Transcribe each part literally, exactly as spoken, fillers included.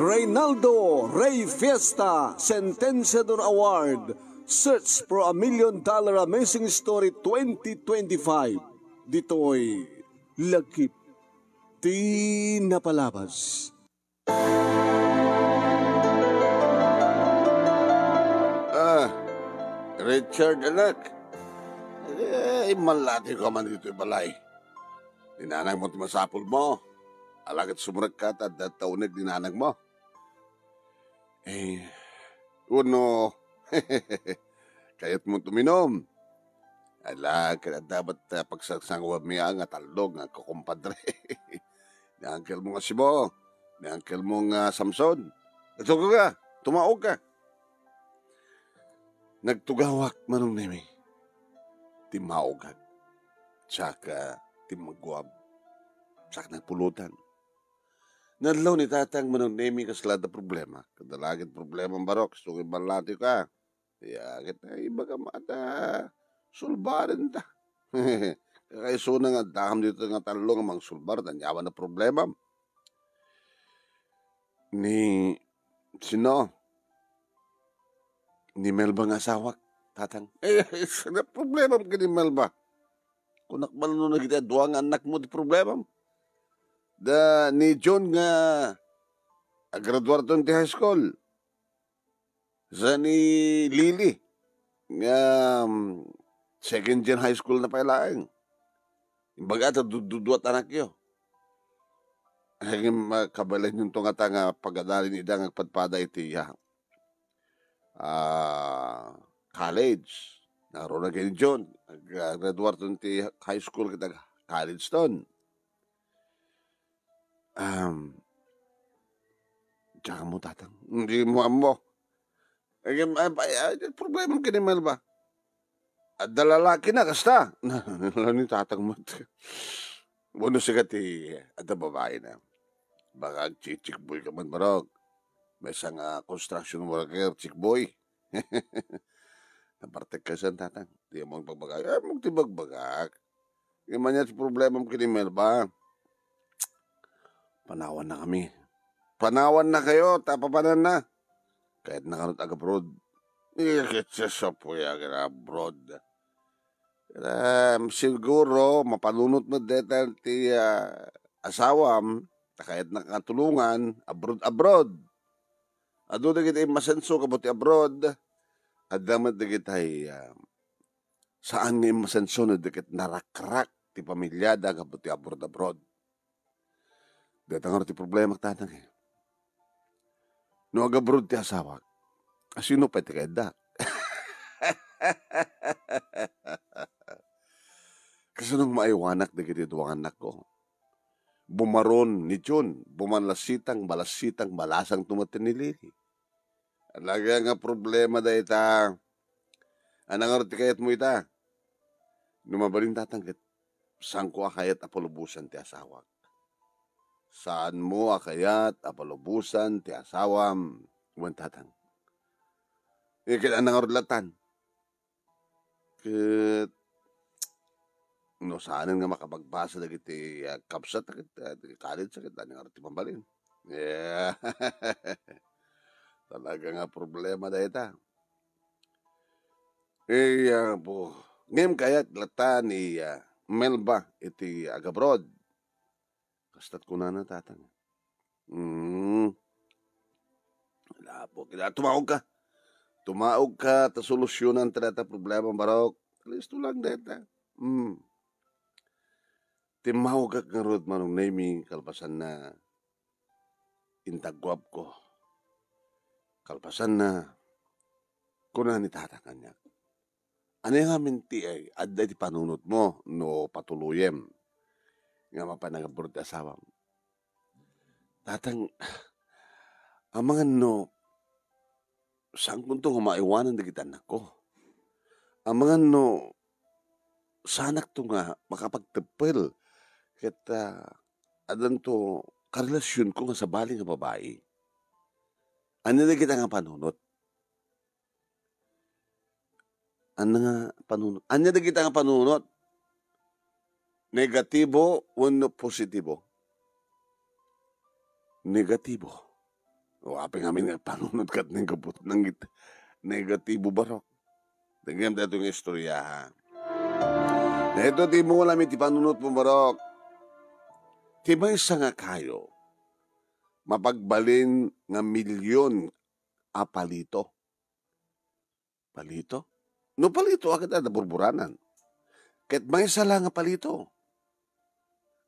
Reynaldo Rey Fiesta Sentenciador Award, Search for a Million Dollar Amazing Story twenty twenty-five. Ditoy Lagip ti Napalabas. Ah, Richard, anak. Eh, immalati ka man ditoy balay. Ni nanang mo ti masapul mo. Ala ket sumrekka ta adda ta uneg ni nanang mo. Eh, wenno, kayat mo tuminom? Ala, ket adda met, ah, pagsangsanguanmi a nga tallo nga agkukumpadre. Ni uncle mo nga Sibo, ni uncle mo nga Samson. Ito ka, tumaog ka. Nagtugawak, Manong Nemi. Timmaogak. Saka timmaguab. Saka nagpulutan. Nadlaw ni Tatang, Manong Nemi, kasla adda problema. Kadalagan problema, Barok, gusto ko ibalati ka. Ya, ket ay, ibaga mata, sulbaren ta. Kakaisuna nga addakam dito nga tallo nga mangsulbar, ta ania man a problemam. Ni, sino? Ni Melba nga asawak, Tatang. Eh, saan a problemam ken ni Melba? Kunak man no dagiti dua nga annakmo ti problemam. Da ni John nga agraduarton ti high school. Sa ni Lily nga, um, second year high school na pay laeng. Imbagak ta du-, du-, dua't anakyo. Ay, kabaelan yun to nga ta nga pagadalin ida nga agpadpada iti, ah, ah, college. Naruna ken John, ag-, ah, graduarton ti high school ket ag-, college ton. Um, diak ammo, Tatang. Di mo ammo. Ay, ay, ay, ay, problema ken ni Melba. Adda lalaki na, kasta. Ni Tatang met. Wenno sika ti adda babae na. Baka agchichikboy ka man, Barok. Maysa nga construction worker, chikboy. Napartek ka san, Tatang. Di mo agbagbagak. Ay, mo ti bagbagak. Ngem ania ti problemam ken ni Melba? Panawanna kami. Panawanna kayo, ta papananna. Kayatna kanut agabroad. Eh, ket sa sapuya nga abroad. Em, siguro, mapanunot met dayta ti, ah, asawam, ta kayatna nga tulongan, abroad, abroad. Adu dagiti immasenso gapu ti abroad, adda met dagiti, ah, saan nga immasenso no di ket narakrak ti pamiliada gapu ti abroad-abroad. Dayta ngarud ti problemak, Tatang, eh. No agabroad ti asawak, asino pay ti kaiddak? Kasano nga maiwanak dagiti dua nga annakko? Bumaron ni Jun, bumanlasitang, balasitang, balasang tumaten ni Lily. Talaga nga problema dayta. Ania ngarud ti kayatmo ita? No mabalin, Tatang, ket saanko a kayat a palubosan ti asawak. Saanmo a kayat a palubosan ti asawam, wen Tatang. Eh, ket ania ngarud latan? Ket no saanen nga makapagbasa dagiti, ah, kabsat, ket, ah, ti college, ket ania ngarud ti mabalin? Yeah. Talaga nga problema dayta. Eh, ah, po, ngem kayat latan ni, ah, Melba iti agabroad. Kasta't kunana, Tatang. Mm. Lapo, kina-, tumaog ka. Tumaog ka, ta solusyonanta dayta problema, Barok. Listo lang dayta. Mm. Timmawagak ngarud, Manong Nemi, kalpasanna, intaguabko. Kalpasanna, kuna ni Tatang kaniak, "Ania ngamin ti, ay, adda iti panunotmo no patuloyem nga mapan agabroad ti asawam?" Tatang, amangan no saankonto nga maiwanan dagiti annakko. Amangan no saanakto nga makapagteppel ket, ah, addanto karelasionko nga sabali nga babai. Ania dagita nga panunot? Ania nga panunot? Ania dagita nga panunot? Negatibo wenno positibo? negatibo. O, apay ngamin nga panunot ket negabut-, nangit-, negatibo, barok. Dengngem daytoy nga istorya, ha. Daytoy ti imulam iti panunotmo, barok. Ti maysa nga kayo, mapagbalin nga milyon a palito. Palito? No palito, a, ket adda burburanan. Ket maysa la nga palito.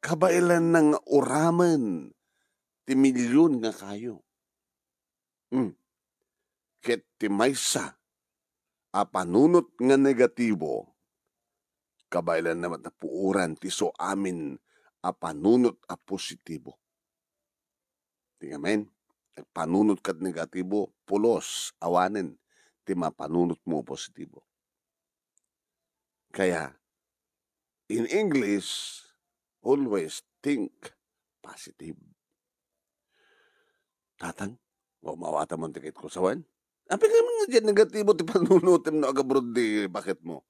Kabaelanna nga uramen ti milyon nga kayo. Hmm. Ket ti maysa a panunot nga negatibo, kabaelanna met a puoran ti isu amin a panunot a positibo. Ti ngamin, panunot ket negatibo, pulos, awanen ti mapanunotmo a positibo. Kaya, in English, always think positive. Tatang, o, maawatan mo ti kayatko sawen? Apay ngamin nga diay negatibo ti panunotem no agabroad ni baketmo?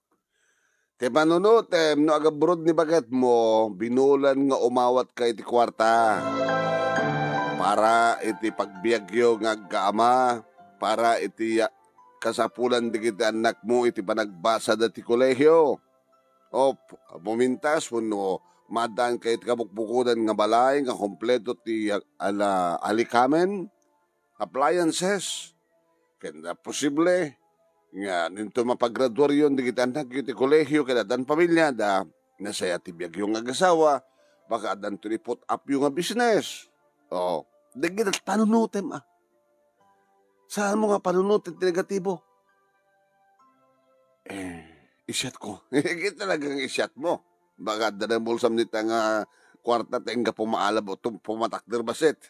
Ti panunotem no agabroad ni baketmo, binulan nga umawatka iti kuarta para iti pagbiagyo nga agkaama, para iti, ah, kasapulan dagiti annakmo iti panagbasada ti kolehio. O, p-, pumintas wenno maaddaankayo iti kabukbukodan nga balay nga kompleto ti, ah, ala-, alikamen, appliances. Ken, ah, posible nga inton mapagraduaryon dagiti annakyo iti kolehio ken addan pamiliada, nasayaat ti biagyo nga agasawa, baka addanto ni put-upyo nga business. O, dagiti panunotem, a. Saanmo nga panunoten ti negatibo? Eh, isyatko. Ket talaga nga isyatmo. Baka adda nabulsam dita nga kuarta ti anggapo maalab o tum-, pumatakder bassit.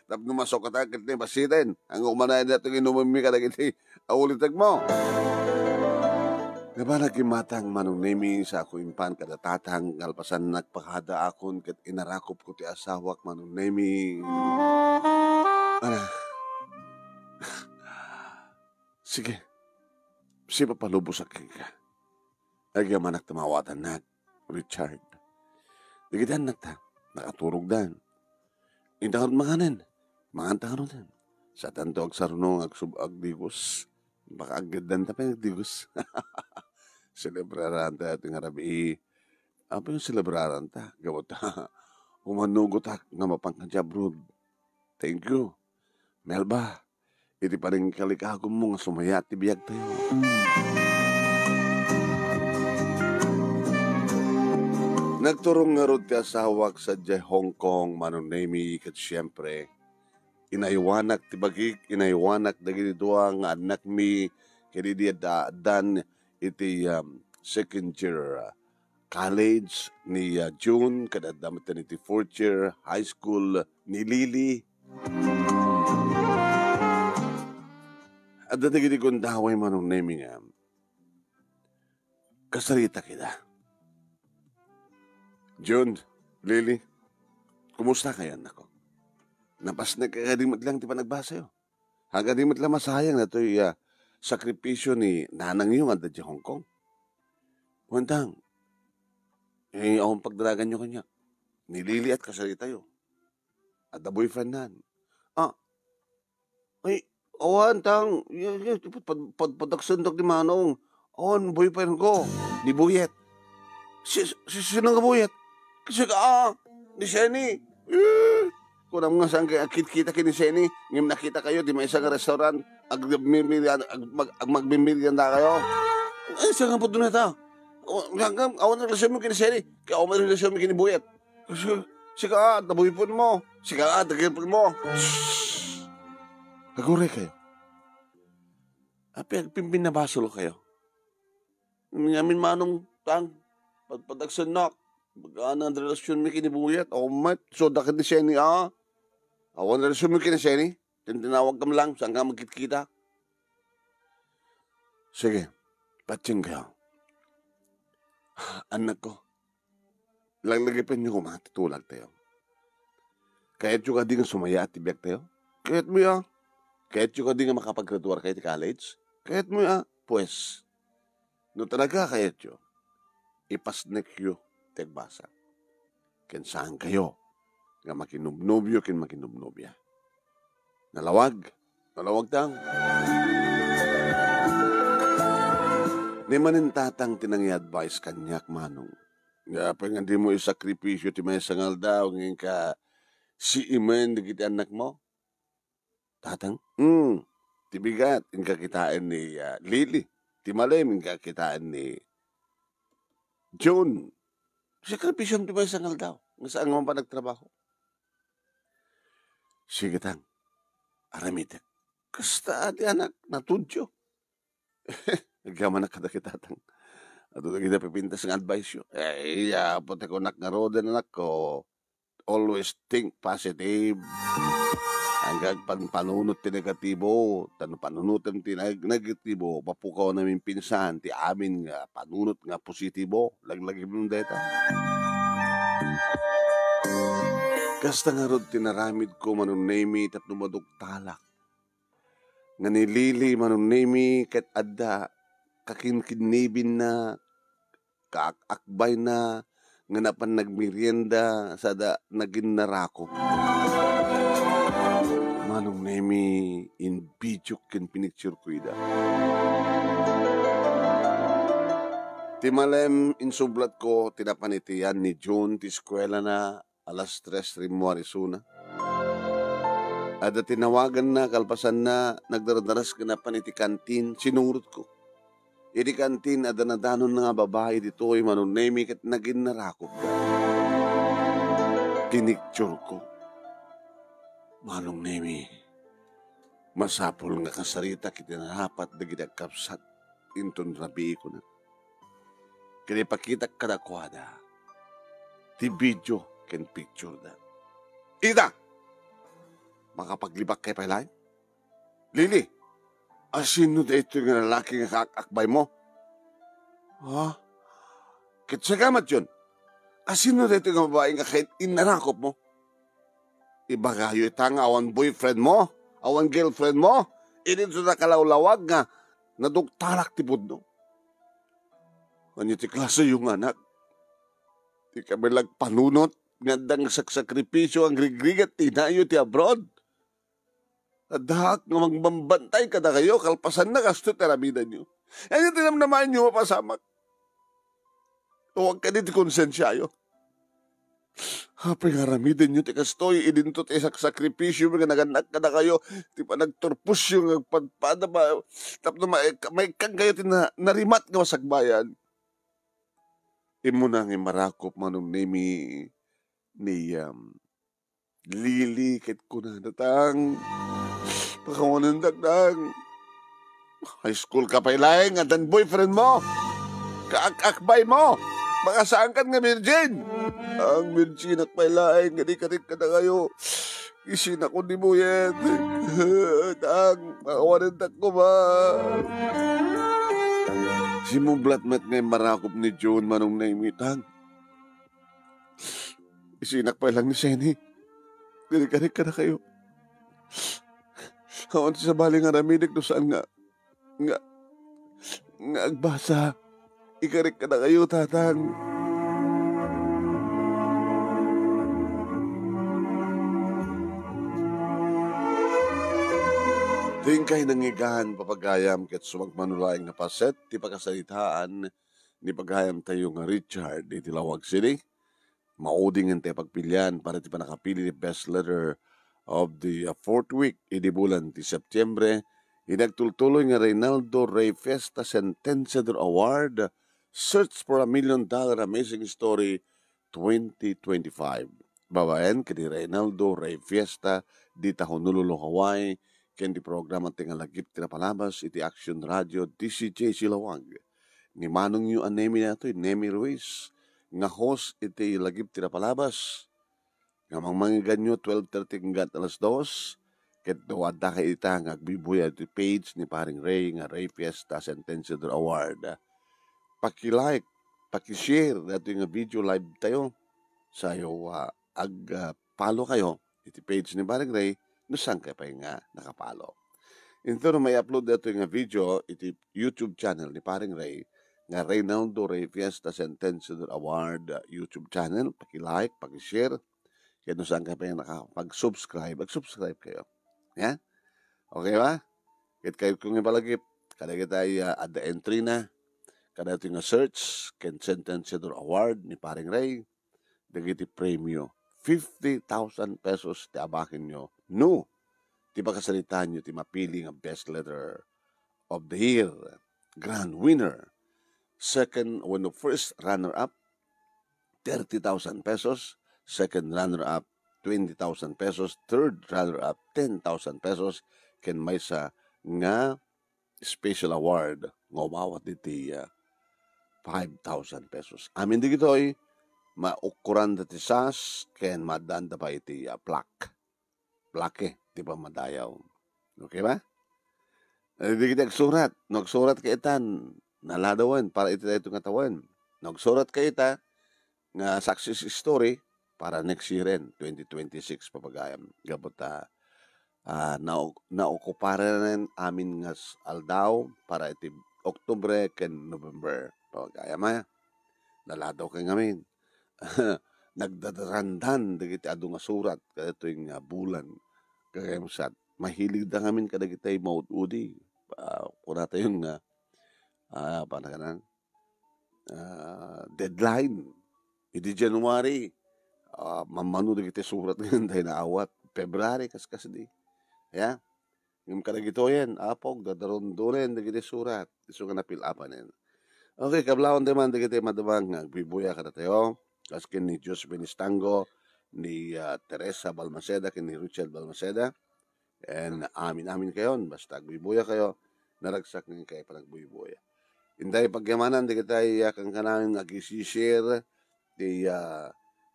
Tapno masukatan ket ni bassiten. Ania umanayen daytoy nga inumenmi kadagiti aulitegmo. Nabanag imatang Manong Nemi, saanko impan kada tatang, kalpasan nagpakadaakon ket inarakopko ti asawak, Manong Nemi. Ala. Sige. Sipapalubosak kenka. Agyamanak ta maawatannak, Richard. Dagiti annakta, nakaturogdan. Inta ngarud manganen, manganta ngaruden. Saantanto agsaruno nga agsub-, agdigos. Baka aggeddanta pay nga agdigos. Selebraranta ti nga rabii. Apay nga selebraranta? Gapu ta umanugotak nga mapan ka diay abroad. Thank you, Melba, iti panangikalikagummo nga sumayaat ti biagtayo. Nagturong ngarud ti asawak sadiay Hong Kong, Manong Nemi, ket siempre, inaywanak ti bagik, inaywanak dagiti dua nga annakmi, ket idi adda-, addan iti, um, second year, uh, college ni, uh, June, ket adda met iti fourth year high school ni Lily. Adda dagiti gundaway, Manong Nemi, nga kasaritak ida. June, Lily, kumusta kayo, annakko? Napasnek kadi met lang ti panagbasayo? Agadi met la masayang datoy, ah, sakripisio ni nanangyo nga adda idiay Hong Kong. Kuentang, eh, awan pagdaraganyo kaniak. Ni Lily at kasaritayo. Adda boyfriend nan. Ah, ay, awan, tang, y-, y-, pad-, pad-, pad-, padaksendak ni Manong. Awan, boyfriend ko. Ni Buyet. Si, si, sino nga Buyet? Kasi ka, ah, ni Seni. Eh, kunam nga saan kayo agkit-kita ken ni Seni, ngem nakita kayo ti maysa nga restaurant, agmimilian, ag-, mag-, ag-, magmimilian da kayo. Ay, saan nga pudno ta? O, hanggang, awan ang relasyon mo ken ni Seni, kaya awan ang relasyon mo ken ni Buyet. Kasi, sika, ah, taboy po mo. Sika, ah, tagal po mo. Shh! Aguray kayo. Api, agpimpinabasol kayo. Ngamin manong tang, padpadagsennak. Magana ang relasyon mi ken ni Buyet. Awan met, so dakit ni Seni, ah. Awan relasyon mi ken ni Seni. Tintinawag kam lang, saan ka magkitkita? Sige, patsin kayo. Annakko, laglagipenyo koma ti tulagtayo. Kayatyo kadi nga sumayaat ti biagtayo? Kayatmo, ah. Kayatyo kadi nga makapaggraduar kayo ti college? Kayatmo, ah. Pues, no talaga kayatyo, ipasnekyo ti agbasa. Ken saan kayo nga makinubnobyo ken makinubnobia. Nalawag? Nalawag, tang? Ni manen, tatang, ti nangi-advise kaniak, manong. Nga apay nga dimo isakripisyo ti maysa nga aldaw, ngem ka siimen dagiti annakmo? Tatang? Hmm. Ti bigat, inka kitaen ni, ah, Lily. Ti malem, inka kitaen ni June. Sakripisyom ti maysa nga aldaw. Nga saan nga man panagtrabaho. Sige, tang. Aramidek. Kasta ti anak, natudyo. Agyamanak kadagiti tatang. Adu dagiti napipintas nga advice yo. Eh, iya, pati kunak ngaruden, anak ko, always think positive. Agpampanunot ti negatibo, ta no panunotem ti neg-, negatibo, mapukaw na minpinsan ti amin nga panunot nga positibo. Laglagipem dayta. Kasta ngarud ti naramidko, Manong Nemi, tapno maduktalak. Nga ni Lily, Manong Nemi, ket adda kakinkinnibinna, kaak-akbayna, nga napan nagmerienda, sada naginnarakop. Manong Nemi, invideok ken pinictureko ida. Ti malem, insublatko ti napan iti yan ni June ti eskuelana, alas tres rimmuar isuna. Adda tinawaganna, kalpasanna, nagdardaras ken napan iti kantin, sinurotko. Iti kantin, adda nadanonna nga babai ditoy, Manong Nemi, ket naginnarakopda. Pinictureko. Manong Nemi, masapul nga kasaritak iti narapat dagiti agkabsat inton rabiikonak. Ket ipakitak kadakuada ti video ken picture da. Ita! Makapaglibak kay pay laeng? Lily, asino daytoy nga lalaki nga kaak-akbaymo? Ha? Ket sika met, Jun, asino daytoy nga babai nga ket innarakopmo? Ibagayo ita nga awan boyfriend mo, awan girlfriend mo, idi ito nakalawlawag nga naduktalak ti pudno. Ania ti klaseyo nga anak? Ti kabillag panunot nga adda nga saksakripisyo, agrigrigat ti inayo ti abroad. Addaak nga mangbambantay kadakayo, kalpasanna kastoy ti aramidenyo. Ania ti namnamaenyo mapasamak? Awan kadi ti konsensiayo? Apay nga aramidenyo ti kastoy, idinto ti saksakripisyo nga nagannak kadakayo, ti panagturposyo nga agpadpada ma-, tapno ma-, maikkan kayo ti na-, narimat nga masakbayan. Immuna nga immarakop, Manong Nemi, ni, um, Lily, ket kunana, tang, pakawanendak, tang. High school ka pay laeng, addan boyfriend mo. Kaak-akbay mo. Makasaankan nga virgin. Ang virginak pay laeng, nga di karik kadakayo. Isinako ni Buyet. Tang, pakawanendak koma. Simublat met nga immarakop ni June, Manong Nemi, tang. Isinak pay lang ni Seni. Diri karik kadakayo. Awan ti sabali nga aramidek no saan nga, nga, nga agbasa. Ikarik kadakayo, tatang. Ti inkay nangngegan, papagayam, ket sumagmamano laeng nga paset ti pakasaritaan ni pagayamtayo nga Richard iti Laoag City. Maudingen ti pagpilian para ti pannakapili ti Best Letter of the, uh, Fourth Week idi bulan ti Septiembre, idi agtultuloy nga Reynaldo Rey Fiesta Sentenciador Award, Search for a Million Dollar Amazing Story twenty twenty-five. Babaen ken ni Reynaldo Rey Fiesta dita Honolulu, Hawaii, ken ti programa ti nga lagip ti napalabas iti Action Radio D C J C Laoag. Ni manongyo a Nemi daytoy, Nemi Ruiz, nga host iti lagip ti napalabas. Nga mangmangiganyo twelve thirty hanggat alas dos, ket no adda kay ita nga agbibuya iti page ni Paring Rey nga Rey Fiesta Sentenciador Award. Paki-like, paki-share daytoy nga video live tayo. Sayo, ah, ag, ah, follow kayo iti page ni Paring Rey, no saan kayo pay nga naka-follow. Inton no may upload daytoy nga video iti YouTube channel ni Paring Rey, nga Reynaldo Rey Fiesta Sentenciador Award, ah, YouTube channel, paki-like, paki-share, Ket no saan kayo pay nakapag-subscribe, ag-subscribe kayo. Ya? Okay ba? Ket kayo kung ipalagip, kadagiti, ah, adda entry na, kadagiti nga search, ken Sentenciador Award ni Paring Ray, dagiti premio, fifty thousand pesos ti abakenyo. No, ti pakasaritaan nyo ti mapili nga best letter of the year, grand winner, second, wenno first runner-up, thirty thousand pesos, second runner-up, twenty thousand pesos, third runner-up, ten thousand pesos, ken maysa nga special award nga umawat iti, ah, five thousand pesos. Amin dagitoy, maukkuran da ti sas ken maaddaanda pay iti, ah, plaque. Plaque ti pammadayaw. Okay ba? Eh, dagiti agsurat. No agsurat kayo itan, naladawen para iti daytoy nga tawen. No agsurat kayo ita nga success story para next year-en, twenty twenty-six, papagayam. Gapu ta, ah, nau-, naokuparen amin nga s-, aldaw para iti Oktubre ken November, papagayam, a. Naladaw kay ngamin. Nagdadarandan dagiti adu nga surat kadatoy nga bulan. Kagayam sa, mahiligda ngamin kadagiti maud-udi. Ah, kunatayon nga, ah, panaganan, ah, deadline. Idi January, ah, mammano dagiti surat nga intay naawat. February, kaskasdi. Ya? Ngem kadagitoyen, Apo, dadarundunen dagiti surat. Isu nga napil-apanen. Okay, kablawan tayo man dagiti madamang nga agbibuya kadatayo. Kas ken ni Josephine Estango, ni, ah, Teresa Balmaceda, ken ni Richard Balmaceda. And amin-amin kayon, basta agbibuya kayo, naragsak nga kayo panagbuybuya. Intay pagyamanan, dagitay, ah, kankanayon nga ag-share ti, ah,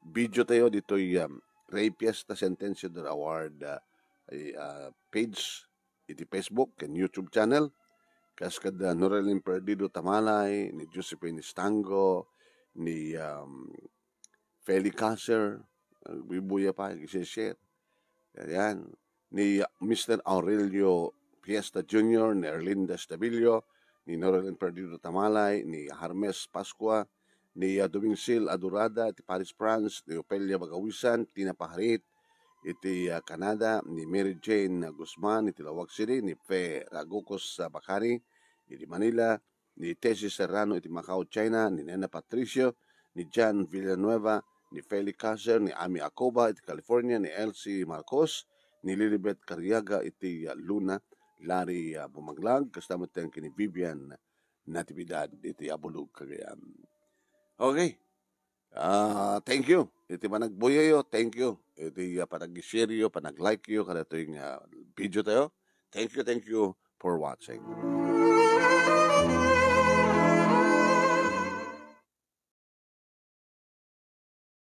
video tayo ditoy, um, Ray Fiesta Sentenciador Award, ah, ay, ah, page iti Facebook ken YouTube channel. Kas kada Norelin Perdido Tamalay, ni Josephine Estango, ni, um, Feli Caser, agbibuya pa, ag-share. Yan, yan. Ni Mister Aurelio Fiesta Junior, ni Erlinda Estabillo, ni Norelin Perdido Tamalay, ni Harmes Pascua, ni, ah, Domingsil Adurada iti Paris, France, ni Ofelia Bagawisan, Tina Paharit iti, ah, Canada, ni Mary Jane Guzman iti Laoag City, ni Fe Ragucos, ah, Bacari iti Manila, ni Tessie Serrano iti Macau, China, ni Nena Patricio, ni Jan Villanueva, ni Feli Caser, ni Ami Acoba iti California, ni Elsie Marcos, ni Lilibet Cariaga iti, ah, Luna, Lari, ah, Bumaglag, kasta met ken ni Vivian Natividad iti Abulug, Cagayan. Okay. Ah, thank you iti panagbuyayo. Thank you iti, ah, panag-share yo, panag-like yo kadatoy nga video tayo. Thank you, thank you for watching.